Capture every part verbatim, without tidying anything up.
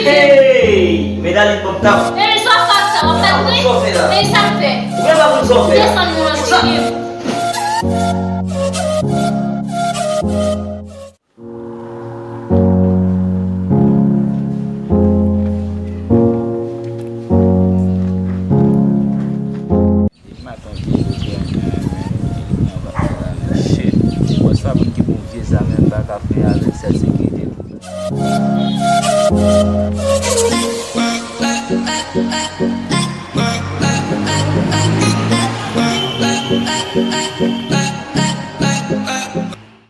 Hey! Medalite, bon tap. Hey, sa w ap fè, w ap fè vre? Sa w fè la? Hey, sa m fè? Ou menm pa konn sa w fè la. Desann moun nan figi m. Depi maten vye yo te renmen renmen yo te li pran vag sou la men shit. Bòs la pou ki bon vye zam menm pa ka fè avèk sèl sekirite l.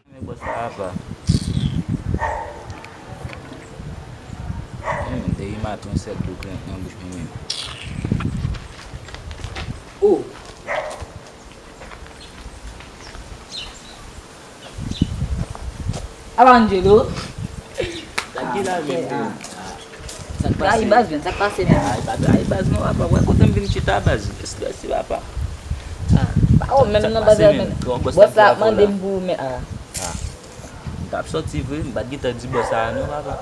Men bòs la apa. Hmm, depi maten yon sèl dlo krenk nan bouch mwen menm. Oh. Apa Angelo? Sa k gen la menm tou? Sa k pase? Trayi baz menm, sa k pase menm? Ay, pa trayi baz non papa, wè kote m vin chita baz. Estrès wi papa. Ah, pa ou menm non baz la menm. Bòs la ap mande m pou men ah. Ah. M t ap sòti vre, m pa t gentan di bòs sa a non papa.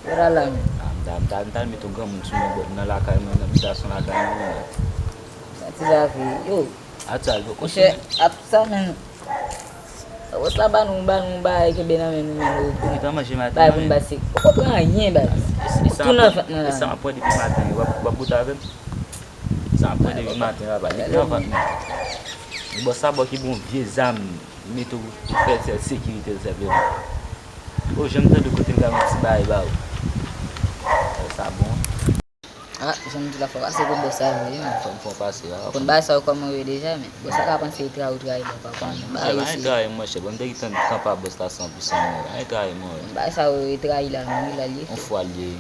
Wè la la menm. Ah, m ta, m ta, m ta met yon granmoun sou mwen bò nan lakay mwen, nan bitasyon lakay mwen. Sa ti lave yo. Atsa, yo kontinye. Monchè, ap sa menm. Bòs la ba nou, ba nou bagay kenbe nan men nou menm. Ou gentan manje maten bay pou n base. Ou konprann anyen baz. Tou nan vant mwen la. E sa m ap pran depi maten, w ap, w ap goute avè m? Sa m ap pran depi maten la, papa. Li pran vant mwen. Bòs sa bò ki bon vye zam, li mete w fè sèl sekirite l senpleman. Ou janm tande kote l ka met ti bagay ba ou? Sa bon. Ah, jan m di la fò pase pou bòs sa vre wi. Fò m fè w pase la. Konn bagay sa yo kòman yo ye deja, men bòs sa ka panse li trayi ou trayi lè pa konn bagay yo se. Anyen trayi m monchè, bon m te gentan kanpe a bòs la san pou san mwen, anyen trayi m non. Bagay sa yo e trayi la menm wi la l ye. Yon fwa l ye.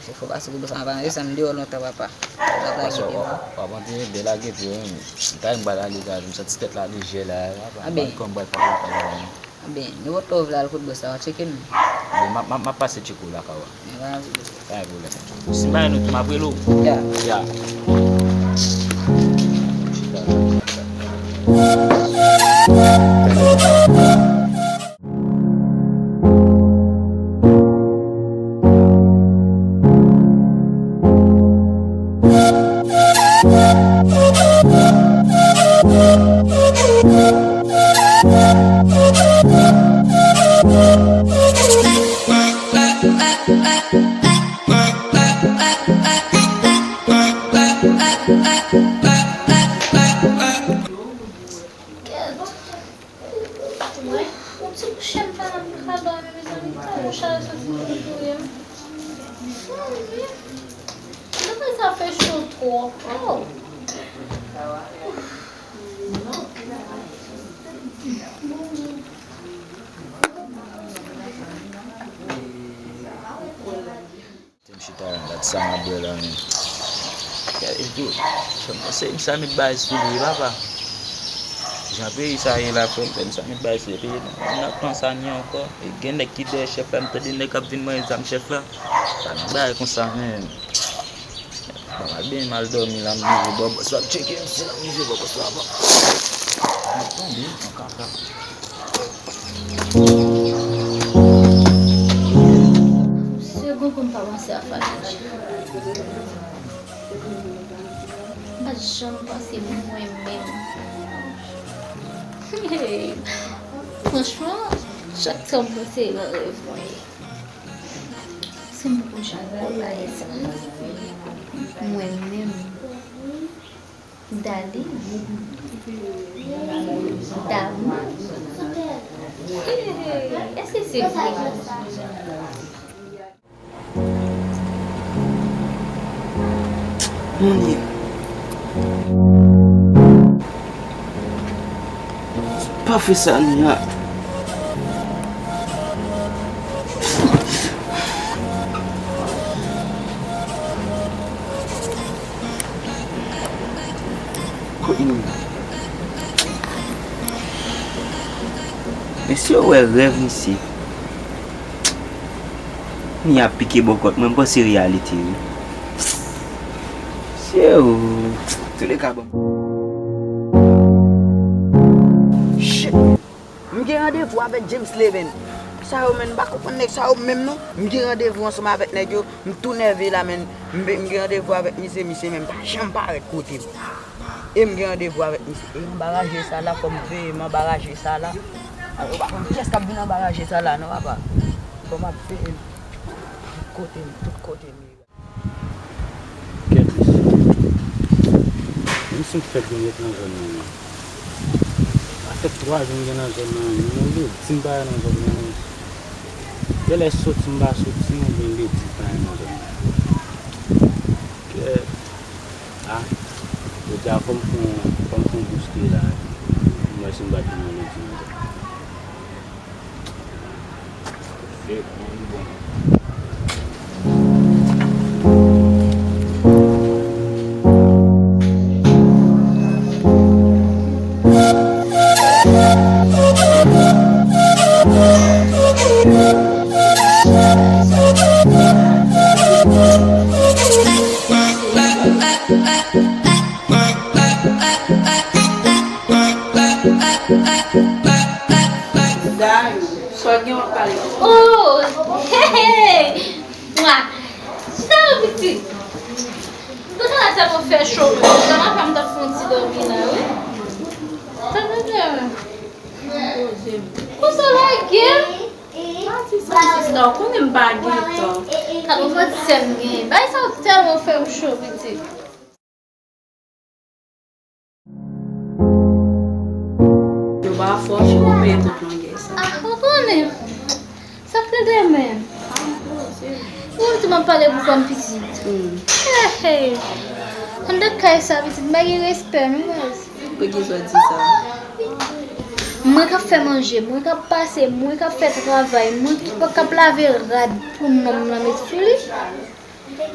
Se fò pase pou bòs sa pa anyen, se m deyò lontan papa. W ap lage pye non. W ap antre byen lage pye wi. M ta m pral ale gaz, m santi tèt la lejè la papa. M pral pran m pral fè yon travay. Ebyen, nenpòt lè w vle al kot bòs la, w a tcheke m. Bon, m ap, m ap, m ap pase tcheke w lakay ou a. Pa gen pwoblèm. Si m pa jwenn ou tou, m ap rele w. Ya. Ya. Mwen, yon ti kouche m pa nan kaba, mezanmi, tan mouch la soti pou touye m. Mezanmi, bagay sa fè cho twòp. Oh. Te m chita la, gad sa m ap bwè la menm. Gade tou, frè m, se m sa met bagay sou li wi papa. Jan peyi sa ye la frè m, se m sa met bagay sou li. Epi nan tan sa ni ankò, e gen nèg ki dèyè chèf la, m tande nèg ap vin manyen zam chèf la. Pa gen bagay konsa menm. Bon, m al benyen, m al dòmi la, m rive bò bòs la ap tcheke m, si la m rive bò bòs la avan. M ap tonbe nan kaka. Segonn pou m pa panse a Farid. M pa t janm panse mwen menm. Franchman, chak tan m panse nan rèv mwen. Si m poko janm wè bagay sa. Mwen menm. Dali. Dama. Èske se vre? Monye. Pa fè sa, Nia. Kot Nia? Men si yo wè rèv misye. Ni ap pike bòkòt mwen, m panse reyalite wi. Sye o. Touleka ban m. Shit. M gen randevou avèk James Leven. Sa yo, men, m pa konprann nèg sa yo menm non. M gen randevou ansanm avèk nèg yo, m tou nève la, men, m, m gen randevou avèk misye, misye menm pa janm parèt kote m. E m gen randevou avèk misye. E anba raje sa la, fò m veye m anba raje sa la. A, yo pa konn kiyès k ap vin anba raje sa la, non, papa. Fò m ap veye m. Tout kote m, tout kote m ye. Kètis. Menm si m fèk vin ret nan zòn nan, men. Sa fè twa jou m gen nan zòn nan, men. Mwen vle di m pa nan zòn nan, men. Genlè soti m pa soti, oubyen m vle di m pa nan zòn nan. Kè, a, jodi a fò m fè yon, fò m fè yon bouske la. M wè si m pa tounen lendi nan zòn nan. Dayou, sa w gen w ap pale? Oh! Hey, hey! Mwa! Sa w pitit? Konsa la tèlman fè cho, mwen. Sa m ap fè, m t ap fè yon ti dòmi la, wi. Sa m ap fè, mwen? Konsa lage m? Pati sa, sista, w konnen m pa gen tan. Gad yon fòt sè m genyen. Bagay sa yo tèlman fè m cho, pitit. Yo pa fòse w peye tout longè sa. Ah, ou konnen. Sa k rete menm? Ou di m ap pale pou kò m pitit. Hey, hey. Anndan kay sa, pitit, m pa gen respè, non, baz. Poukisa w di sa? Mwen k ap fè manje, mwen k ap pase, mwen k ap fè travay, mwen k ap lave rad pou nonm nan met sou li.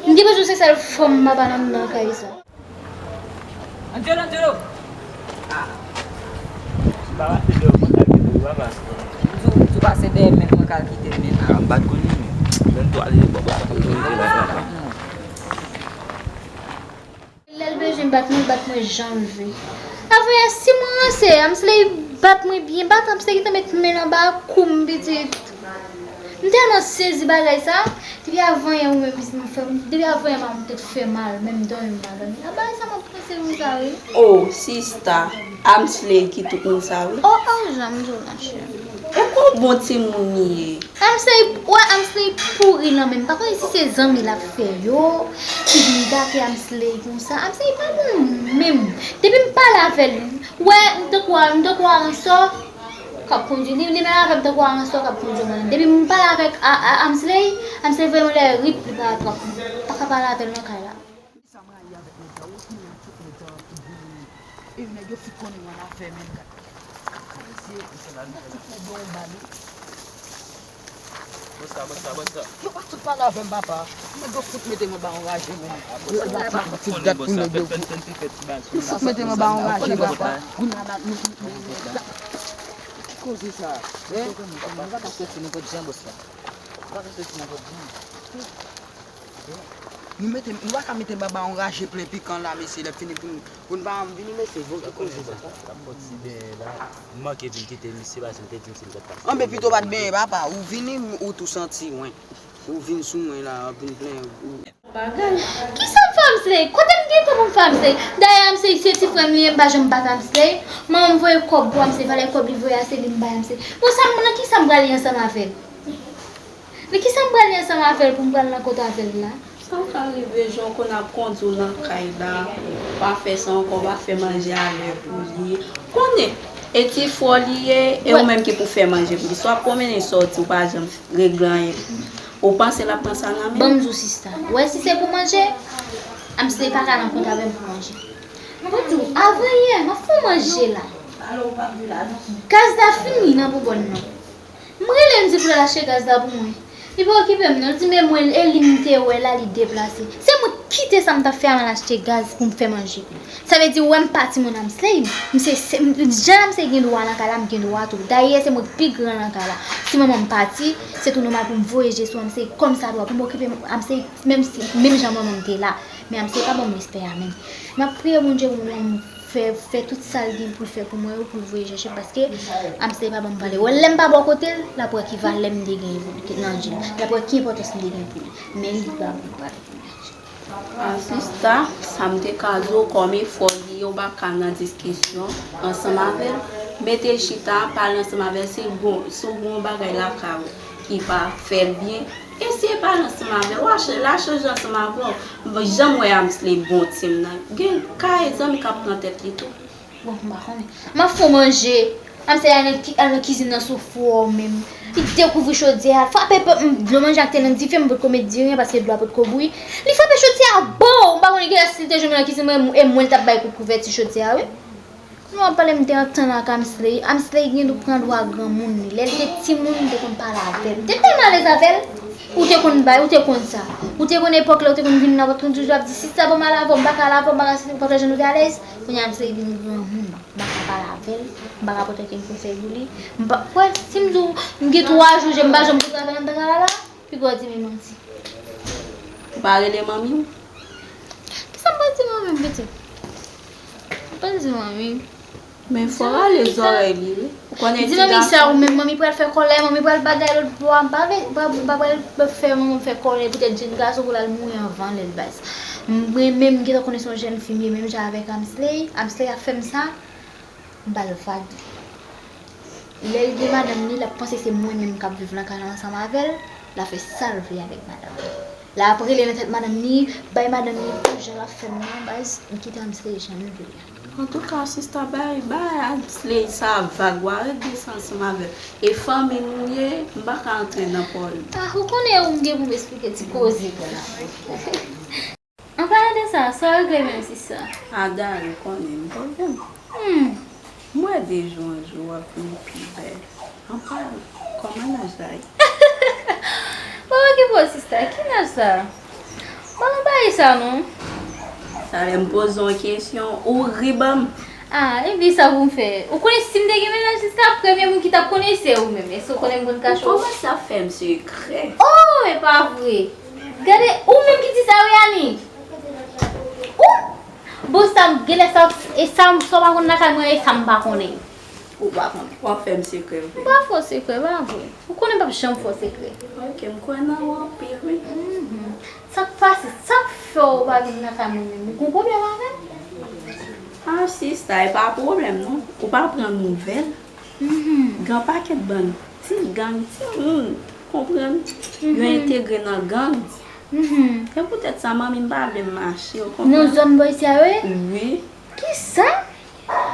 M gen enpresyon se sèl fanm m ap al anndan kay sa. Angelo, Angelo! Ah. M pa pase dèyè w, mwen ka kite w, papa. M di w, m di w pase dèyè m, men mwen ka kite l, men. Ah, m pa t konnen, men. Menm tou ale, bò, bò, sa k ap tou rive la, la, la. Lè l bezwen bat mwen, l bat mwen jan l vle. Avan yè, si mwen ranse, Amsley bat mwen byen bat, Amsley gentan met men l anba kou m, pitit. M tèlman sezi bagay sa. Depi avan yè ou menm pitit mwen fè m, depi avan yè maman m tèt fè mal, menm dòmi m pa dòmi. A bagay sa m ap panse konsa wi. Oh, sista, Amsley ki tout moun sa wi. Oh, oh, jan m di w la, cheri. Ou gon bon timoun li ye. Amsley, wè Amsley pouri nan men m. Pa konnen si se zanmi l ap fè yo, ki vin gate Amsley konsa. Amsley pa bon menm. Depi m pale avè l, wè, m tankou a, m tankou a ansò k ap kondui. Li, li menm avè m tankou a ansò k ap kondui mwen. Depi m pale avèk a, a, Amsley, Amsley voye m lè rip, li pa atrap mwen. M pa ka pale avè l nan kay la. Sa m rayi avèk nèg sa, ou ki menm tout nèg sa ap vini. E nèg yo fout konnen yon afè menm, gad. Gad mesye, tout nèg yo anba li. Bòs la, bòs la, bòs la. Yo pa fout pale avè m, papa. Nèg yo fout mete m anba yon raje menm. Yo pa fout konnen bòs la. Fè, fè, fè, fè ti baz. Yo fout mete m anba yon raje, papa. Kounye a la, nou, nou, nou, nou, ki koze sa? Hein? Nou pa ka soti nenpòt jan, bòs la. Nou pa ka soti nenpòt jan. Nou mete, nou pa ka mete m anba yon raje plen pikan la, mesye, lè fini pou n, pou n pa vini, mesye, bon, ki koze sa? T ap fè ti benyen la. M manke vin kite misye, paske m te di misye m t ap pase. Anben, pito w pa t benyen, papa. Ou vini, ou tou santi, wen. Ou vin sou mwen la, w ap vin plenyen, ou. Bagay. Kisa m fè Amsley? Kote m gen tan pou m fè Amsley? Dayè, Amsley, se ti frè m li ye, m pa janm bat Amsley. Manman m voye kòb pou Amsley, valè kòb li voye a, se li m bay Amsley. Bon, sa m, nan kisa m prale ansanm avè l? Men kisa m pral ye ansanm avè l pou m pral nan kote avè l la? Sa ka rive, jan w konn ap kondui w nan kay la, pa fè sa ankò, pa fè manje a lè pou li. Konnen, e ti frè w li ye, e ou menm ki pou fè manje pou li. Si w ap pwonmennen sòti, ou pa janm regle anyen. Ou panse l ap pran sa nan men w? Ban m di w, sista. Ou wè si se pou manje, Amsley pa ka nan kont avè m pou manje. Mwen di w, avan yè, m ap fè w manje la. Gaz la fini nan boubòn nan. M rele m di pou l al achte gaz la pou mwen. Li pa okipe m non, li di men mwen e li m te wè la, li deplase. Se mwen ki kite sa m t ap fè a, m al achte gaz pou m fè manje. Sa vle di ou wè m pa timoun Amsley, m se, se, jan Amsley gen dwa nan kay la, m gen dwa tou. Dayè se mwen k pi gran nan kay la. Si manman m pati, se tou nòmal pou m voye je sou Amsley kòmsadwa, pou m okipe Amsley menm si, menm jan manman m te la. Men Amsley pa ban m respè a menm. M ap priye Bondye pou m Fè, fè tout sa l gen pou l fè pou mwen yo, pou l voye chèche m, paske Amsley pa ban m valè. Wè, lè m pa bò kote l, l ap wè ki valè m te gen pou li nan je l. L ap wè ki enpòtans m te gen pou li. Men li pa ban m valè pou li. A sista, sa m te ka di w kòm efò li ye, ou pa ka nan diskisyon ansanm avè l. Mete l chita, pale ansanm avè l, si w gon bagay lakay ou ki pa fè l byen, eseye pale ansanm avè l. Wa chanje, l a chanje ansanm avè w. Jan m wè Amsley bon timoun nan, gen kay zanmi k ap pran tèt li tou. Bon, m pa konnen. M ap fè w manje. Amsley al nan, al nan kizin nan sou fou menm. Li dekouvri chodyè a. Frape dlo manje a k te nan dife, m potko met diri an paske dlo a potko bouyi. Li frape chodyè a, bow! M pa konnen kilès li te jwenn nan kizin mwen, e mwen li t ap bay kout kouvèti chodyè a, wi. Nou ap pale m te antann ak Amsley. Amsley gen dwa pran dwa granmoun li. Lè l te timoun, m te konn pale avè l. M te tèlman alèz avè l. Ou te konn bay, ou te konn sa. Ou te konn epòk lè ou te konn vin nan vant mwen toujou ap di, sista ban m al avè w, m pa ka al avè w, m pa ka si, ou pa t wè jan nou te alèz. Kounye a Amsley vin granmoun. M pa ka pale avè l, m pa ka pote okenn konsèy pou li. M pa, wè, si m di w, m gen twa jou, je m pa janm kontre avè l anndan galala, piga w di m e manti. Ou pa rele manmi w? Kisa m pral di manmi m, pitit? M pral di manmi m. Men fò w rale zòrèy li, wi. Ou konnen ti gason. Di manmi sa ou menm, manmi pral fè kòlè, manmi pral bagay lòt bò a, m pa vle, m pa, m pa pral fè manman m fè kòlè poutèt jenn gason pou l al mouri anvan lè l baz. Mwen menm, m gentan konnen se yon jèn fi m ye, menm jan avèk Amsley, Amsley ap fè m sa. M ba l vag. Lè l gen madanm li, l ap panse se mwen menm k ap viv nan kay la ansanm avè l, l ap fè sa l vle avèk madanm li. L ap rele nan tèt madanm li, bay madanm li pou jan l ap fè m nan, baz, m kite Amsley jan l vle a. Antouka, sista, bay, bay Amsley sa vag, w arete sa ansanm avè l. E fanmi nou ye, m pa ka antre nan pòl. Ah, ou konnen ou m gen pou m esplike ti koze pou la. An palan de sa, sa w regle menm sista? Ada, ou konnen m pwoblèm. Hmm. M wè de jou an jou w ap vin pi bèl. An palan, kòman laj la ye? Pa okipe w sista, ki laj sa? Pa anvayi sa non. Talè m poze w kesyon, ou ri ban m. Ah, epi sa pou m fè? Ou konnen si m te gen mennaj sista, premye moun ki t ap konnen se ou menm. Èske w konnen m konn kache w? Ou kòmanse ap fè m sekrè. Oh, e pa vre. Gade, ou menm ki di sa wi Ani. Ou, bon sa, genlè sa, e sa, sa w pa konn lakay mwen, e sa m pa konnen. Ou pa konnen. W ap fè m sekrè vre. M pa fè w sekrè, pa vre. Ou konnen m p ap janm fè w sekrè. Ok, m kwè nan ou anpil wi. Mhm. Sa k pase? Sa k fè w pa vin lakay mwen menm? Ou gon pwoblèm avè m? Ah, sista, e pa pwoblèm non. Ou pa pran nouvèl. Mhm. Gen pakèt bann ti gang, timoun, konprann, yo entegre nan gang. Mhm. Se poutèt sa manmi m pa vle m mache, ou konprann? Nan zòn bò isi a yo ye? Wi. Kisa?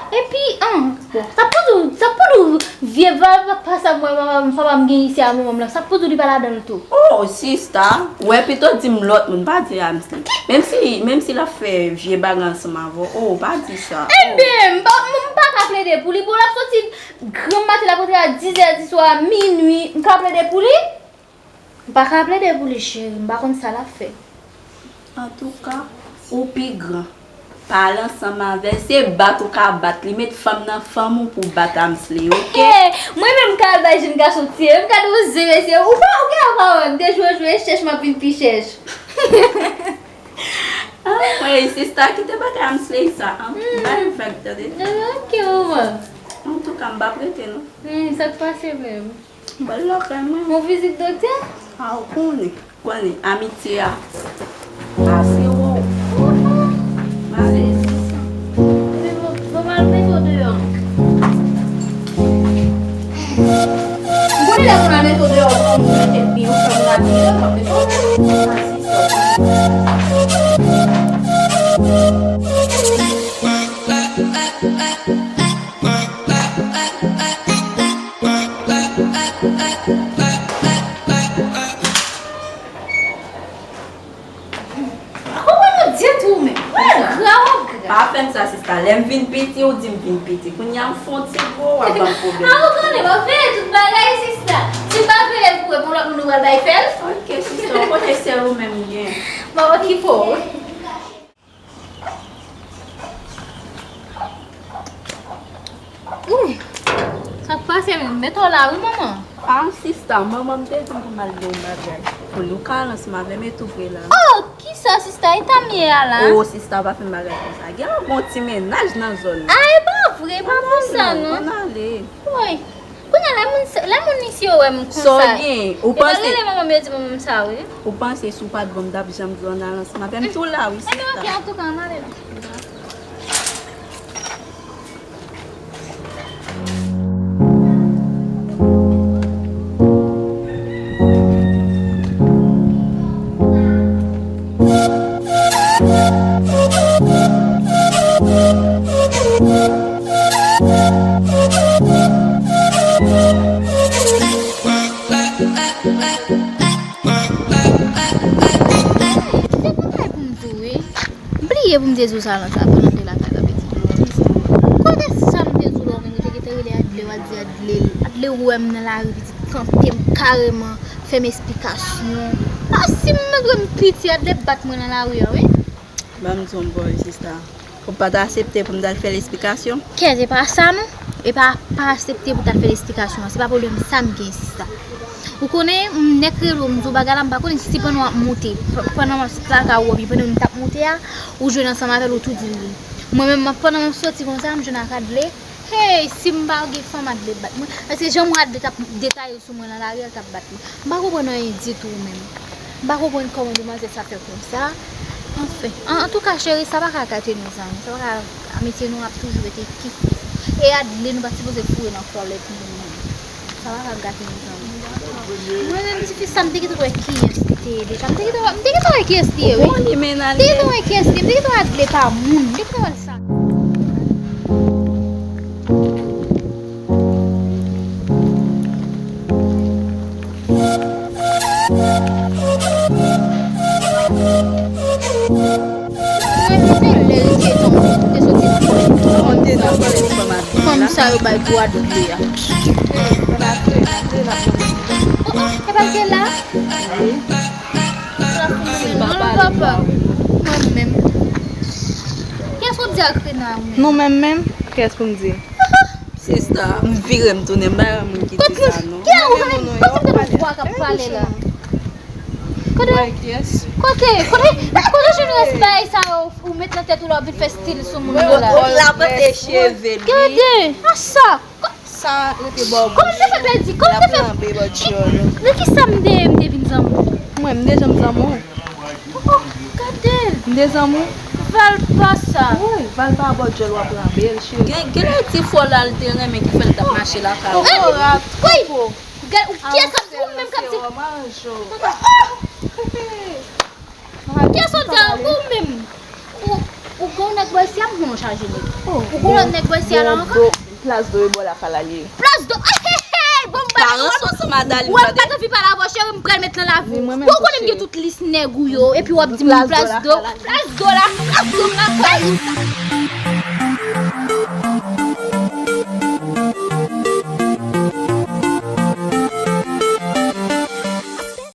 Epi, an, sa pou di w, sa pou di w vye vag pa sa mwen, papa m gen isi a manman m lan, sa pou di w li pa ladan l tou? Oh, sista, ou wè pito di m lòt moun, pa di Amsley. Menm si, menm si l ap fè vye bagay ansanm avè w, oh, pa di sa. Ebyen, m pa, m pa ka plede pou li, bon, l ap soti Granm maten l ap rantre a dizè di swa, minui, m ka plede pou li? M pa ka plede pou li cheri, m pa konn sa l ap fè. Antouka, ou pi gran. Pale ansanm avè l, se bat ou ka bat li, met fanm nan fanm ou pou bat Amsley, oke? Hey, mwen menm m ka al bay jenn gason tiye, m ka di w zen mesye, ou pa, ou genlè pa wè m, de jou an jou e chèch m ap vin pi chèch. Anmwey, sista, kite bagay Amsley sa, an, bay vag tande. Oke, manman. Antouka, m p ap rete non. Hmm, sa k pase menm? Bal lakay mwen. Ou vizit doktè? A, ou konnen, konnen, amitye a pase wo. Malezi sa. Bon, m al mete w deyò. M konnen lè moun al mete w deyò, pou moun mete l byen, ou fè moun abiye, w ap mete w deyò. Pase sa. Pa konprann ou ditou menm. Ou gra w ap gra. Pa fè m sa sista. Lè m vin piti, ou di m vin piti. Kounye a m fon ti gwo, w ap ban m pwoblèm. A ou konnen, m ap veye tout bagay sista. Si m pa veye l pou wè pou lòt moun ou pral bay fè l. Ok sista, ou konnen se ou menm m gen. M ap okipe w. Ooh, sa k pase menm? Mete w la wi manman. Ah sista, manman m te di m pou m al gen yon bagay pou nou ka al ansanm avè m e tou vre la. Oh, kisa? Sista, sista, e tan m ye a la? Oh, sista, pa fè m bagay konsa. Gen yon bon ti mennaj nan zòn nan. Ah, e pa vre, e pa pou sa, non. Ann ale. Woy. Kounye a, lè moun, lè moun isi yo wè m konsa, yo pa rele manman m, yo di manman m sa, wi. Ou panse si w pa t ban m, m t ap janm di w ann al ansanm avè m tou la, wi, sista. Ebyen, oke, antouka, ann ale la. Te gon bagay pou m di w, wi. M bliye pou m te di w sa lan sa, pandan m te lakay la, pitit. Kote sa m te di w la, ou menm ou te gentan rele Adley, w al di Adley. Adley wè m nan lari, pitit, kanpe m kareman, fè m esplikasyon. Ah, si m montre m piti, Adley bat mwen nan lari a, wi. Ban m di w yon bagay, sista. Ou pa t aksepte pou m t al fè l esplikasyon? Kèt, e pa sa non. E pa, pa aksepte pou t al fè l esplikasyon an. Se pa pwoblèm sa m gen, sista. Ou konnen, m nèk rele w, m di w bagay la, m pa konnen si pandan w ap monte, p-, pandan m ap lakay ou, oubyen pandan m t ap monte a, ou jwenn ansanm avè l, ou tou di l wi. Mwen menm, m ap, pandan m ap soti konsa, m jwenn ak Adley. Hey, si m pa gen fanm, Adley bat mwen. Paske jan mwen Adley t ap detaye sou mwen nan lari a, l t ap bat mwen. M pa konprann anyen ditou menm. M pa konprann kòman demwazèl sa fè konsa. Anfen, an, antouka, cheri, sa pa ka gate nou, zanmi. Sa pa ka, amitye nou ap toujou rete kif kif. E Adley, nou pa t sipoze foure nan kòlèt nou menm. Sa pa ka gate nou, zanmi. Mwen menm, tifi sa, m te gentan wè kiyès li te ye deja. M te gentan wè, m te gentan wè kiyès li ye, wi. M te gentan wè kiyès li ye. M te gentan wè Adley pa moun. M te gentan wè l sa. Mwen menm, lè li te tonbe, li te soti nan kòlèt. Fanm sa yo bay pou Adley a. Oh, oh, e pa l te la? Non, papa. Mwen menm. Kiyès w ap di ak Rena ou menm? Nou menm menm? Kiyès pou m di? Sista, m vire m tounen, m pa renmen moun ki di sa non. Kote, kote, kote vwa k ap pale la? Kote, kote, kote w jwenn respè sa yo ou met nan tèt ou la, w ap vin fè stil sou moun yo la? Ou la pote cheve li. Gade, a sa. Sa rete bò bouch. Kòman m te fè pèdi? Kòman m te fè? L ap lanbe bò dyòl. Nan ki sa m te, m te vin zanmi w? Mwen, m te janm zanmi w. Oh, oh, gade l. M te zanmi w. Valpa sa. Wi, Valpa bò dyòl w ap lanbe l, cheri. Gen, gen lè ti fò la l te renmen ki fè l t ap mache lakay ou. Wi, gade, ou, kiyès ap, ou menm k ap di. Oh, oh. Kiyès ou di a ankò ou menm? Ou, ou gon nèg bò isi a, m konn chaje nèg. Ou gon lòt nèg bò isi a la ankò? Plas do e bò lakay la li ye. Plas do, hey, hey, hey, bon, m pa ranse ansanm a Darline. Wè, m pa t anvi pale avè w, cheri, m pral met nan lavi w. Ou konnen m gen tout lis nèg ou yo, epi w ap di m plas do. Plas do la, plas do lakay ou.